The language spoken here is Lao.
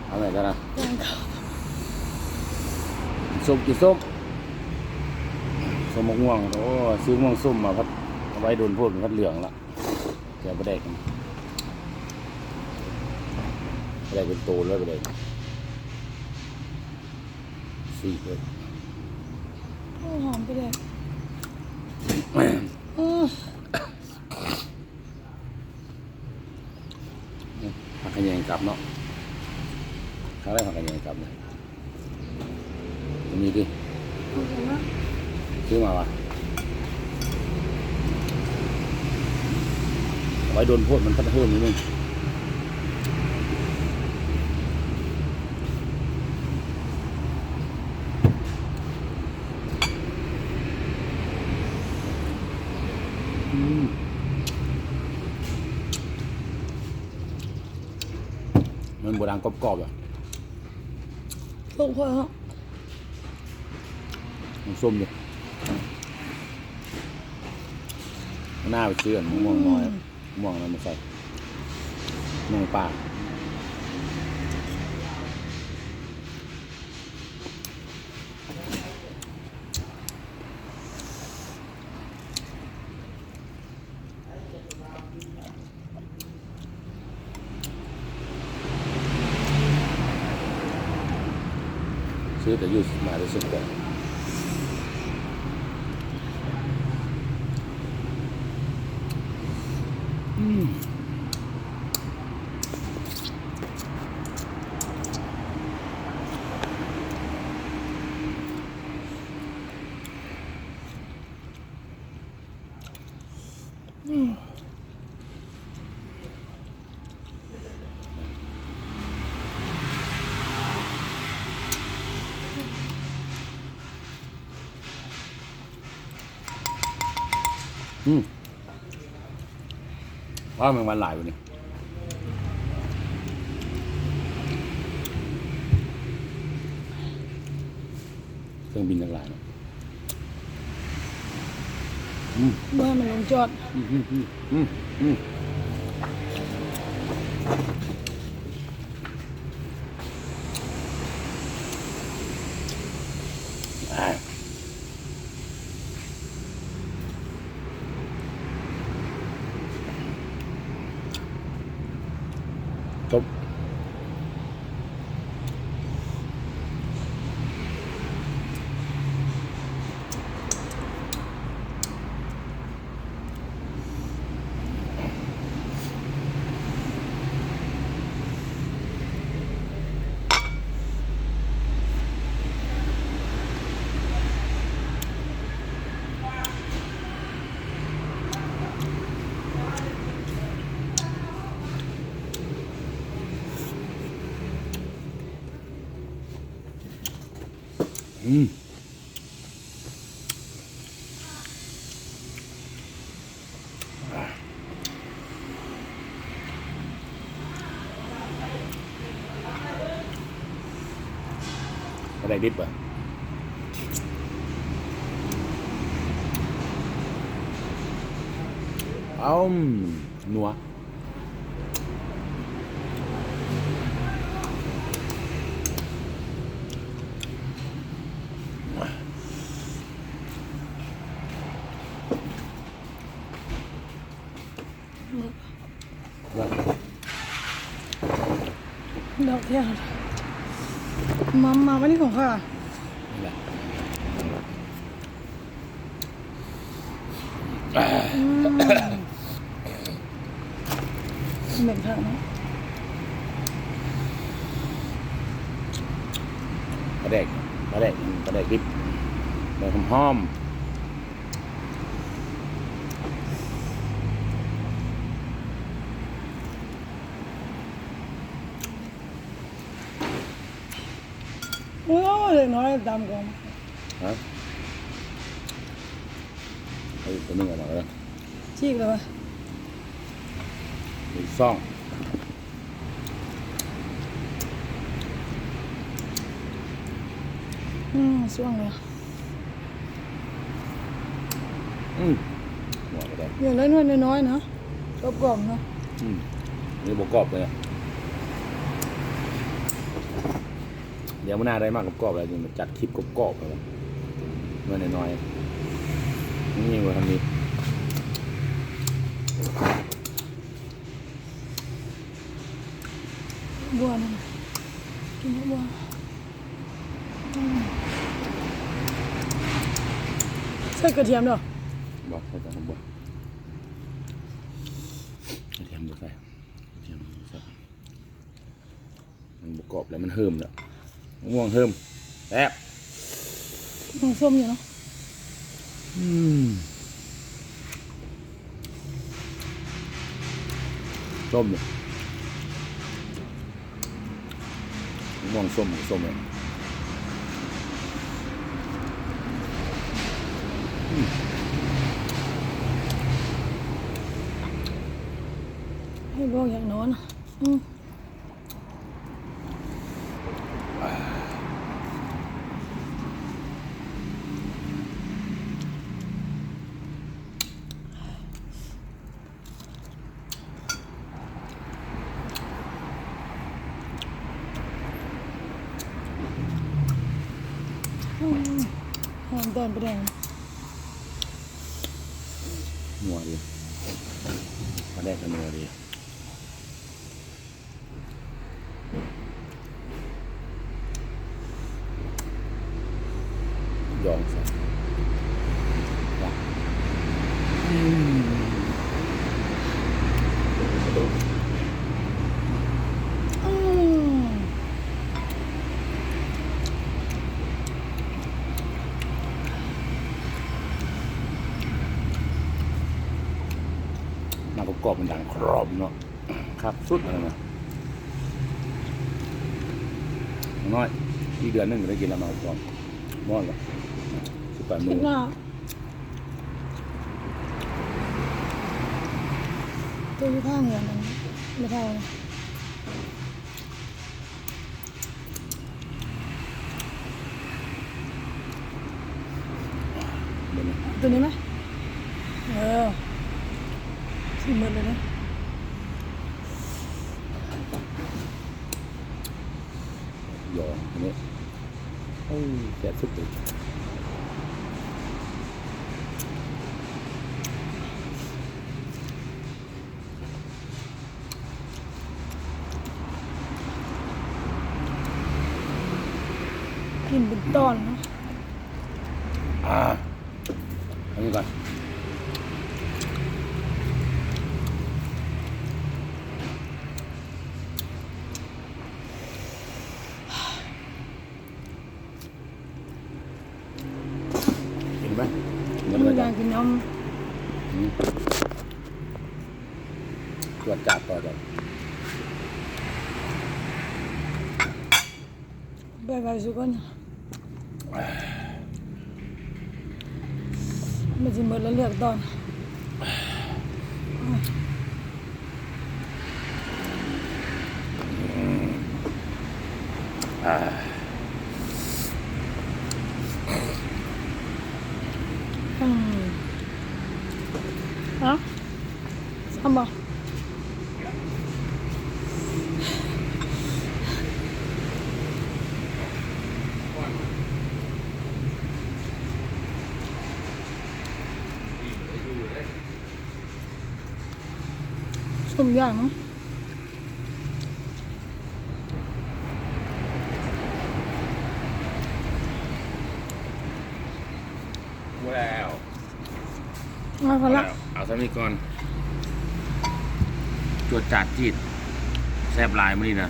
ເອົາແມ່ນຊະນະ ແກງເຂົ້າ ສົ້ມ ກິນສົ້ມ ສົ້ມໝາກມ່ວງ. ໂອ້ ຊື້ໝາກມ່ວງສົ້ມມາພັດ ເອົາໄວ້ດົນໂພດ ມັນພັດເຫຼືອງລະ. ແກງປາແດກ ປາແດກເປັນໂຕເລີຍ ປາແດກ ສີເລີຍ. ໂອ້ ຫອມປາແດກ ເອີ. ຜັກຂະແຍງກັບເນາະ ຄັກແລ້ວ ຜັກຂະແຍງກັບນີ້ ມີຕິ ຊື້ມາວະ ໄວ້ດົນໂພດ ມັນພັດເຫີມນິດໜຶ່ງ. ອືມ ມັນບໍ່ດັງກອບໆ ອະ ສົ້ມພໍເນາະ ມັນສົ້ມຢູ່. ໜ້າໄປຊື້ອັນໝາກມ່ວງນ້ອຍ ອືມ ໝາກມ່ວງນັ້ນມາໃສ່ ໝາກມ່ວງປ່າ. ຊື້ແຕ່ຢູ່ມາແຕ່ເຊຍງແຂວງ ອືມ. ອືມ ອືມ ວ້າວ ແມງວັນຫຼາຍບາດນີ້ ເຄື່ອງບິນທັງຫຼາຍເນາະ. ອືມ ບໍ່ໃຫ້ມັນລົງຈອດ ອືມ ອືມ ອືມ ອືມ ອືມ ອາ. ຈົບ. ອືມ ປາແດກດິບ ອາ ອືມ ນົວ. ດອກທຽນ ມາ ມາ ອັນນີ້ຂອງຂ້າ ນີ້ແຫຼະ. ອືມ ເໝັນຄັກເນາະ ປາແດກ ປາແດກ ປາແດກດິບ ແບບຫອມໆ. ໂອ້ຍ ເດັກນ້ອຍດຳກວ່າ ຮະ ເອົາອີກຕົວໜຶ່ງອອກມາກໍໄດ້ ຈີກແລ້ວວະ ອີກສອງ ອືມ ຊ່ວງແລ້ວ. ອືມ ຫົວກໍໄດ້ ຢາກໄດ້ໜ່ວຍນ້ອຍໆນະ ກອບໆນະ ອືມ ນີ້ບໍ່ກອບເລີຍ ຫ ດຽວມື້ໜ້າໄດ້ມາກອບໆ ແລ້ວຈຶ່ງມາຈັດຄລິບກອບໆ ເອົາ ໜ່ວຍນ້ອຍໆ ນີ້ບໍ່ທັນມີ ບົວນັ້ນ ກິນບົວ ອືມ ໃສ່ກະທຽມເດີ້ ບໍ່ໃສ່ກະທຽມ ບໍ່ໃສ່ ກະທຽມບໍ່ໃສ່ ມັນບໍ່ກອບແລ້ວ ມັນເຫີມແລ້ວ ມະມ່ວງເຫີມ ແຊບ ຍັງສົ້ມຢູ່ເນາະ ອືມ ສົ້ມຢູ່ ມະມ່ວງສົ້ມ ສົ້ມເລີຍ ອືມ ໃຫ້ບອກຢາກນອນ ອືມ. ອືມ ຫອມຕອນປາແດກ ນົວດີ ປາແດກກະນົວດີ. ຢອງໃສ່ ອືມ ອືມ ໜັງກອບໆ ມັນດັງກຣອບເນາະ. ຄັກສຸດອັນນັ້ນນະ ນ້ອຍ ອີກເດືອນໜຶ່ງກະໄດ້ກິນລະ ມາຮອດ ຮ້ອນລະ ສິບແປດມື້ ໂຕຢູ່ຂ້າງເຮືອນນັ້ນ ແມ່ເຖົ້າ. ໂຕນີ້ມະ ເອີ ຊິໝົດແລ້ວເດ້ ຢອງໂຕນີ້ ໂອ້ ແຊບສຸດເລີຍ. ກິນເປັນຕອນເນາະ ອ່າ ອັນນີ້ກ່ອນ. ກິນໄປ ມັນຢາກກິນນຳ ອືມ ຈວດຈາດຕໍ່ເຈົ້າ ໄວໆ ສຸກກ່ອນ ມັນຊິໝົດແລ້ວ ເລືອກຕອນ. ອ່າ ອືມ ເອົ້າ ຊ້ຳບໍ່? ສົ້ມຢ່າງເນາະ ບໍ່ແລ້ວ ເອົາ ພໍລະ ເອົາສ່ຳນີ້ກ່ອນ ຈວດຈາດຈີດ ແຊບຫຼາຍມື້ນີ້ນະ.